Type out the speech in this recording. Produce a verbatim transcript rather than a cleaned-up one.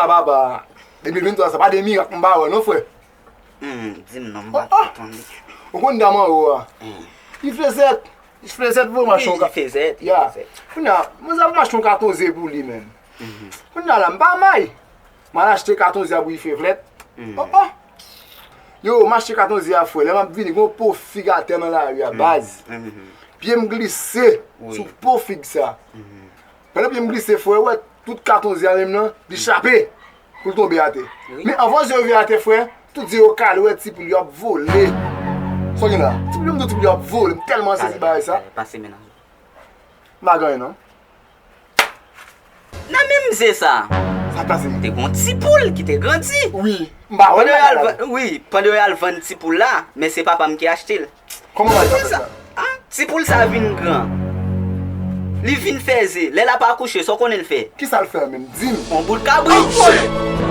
A papa, de mil venntwa sa pa de mirak m pa wè non, frè. Hmm, di m non, m pa tande. Ou konn dam anwo a? Hmm. Li fezèt. Li fezèt vre, machann. Wi, li fezèt, li fezèt. Kounye a, mwen sa pou m achte yon katon zye pou li menm. Kounye a la, m pa may. M al achte katon zye a pou li fevlèt. Oh, oh. Yo, m achte katon zye a, frè. Lè m ap vini, gen yon po fig atè nan lari a, baz. Pye m glise sou po fig sa. Pandan pye m glise, frè, wè, tout katon zye a menm nan, li chape pou l tonbe atè. Men anvan zye yo vire atè, frè, tout zye yo kale, wè, ti poul yo ap vole. Sa w gen la? Ti poul yo, m di w, ti poul yo ap vole. M tèlman sezi bagay sa. Pase mennaj ou. M pa gen anyen non. Nan menm zye sa, sa pase. Te gen yon ti poul ki te grandi. Wi, m pa wè l. Pandan yo al vann, wi, pandan yo al vann ti poul la, men se papa m ki achte l. Kòman w al fè sa? Ti poul sa vin gran. Li vin fè ze. Lè l ap akouche, sa w konnen l fè? Kisa l fè menm? Di m. Yon bout kabrit.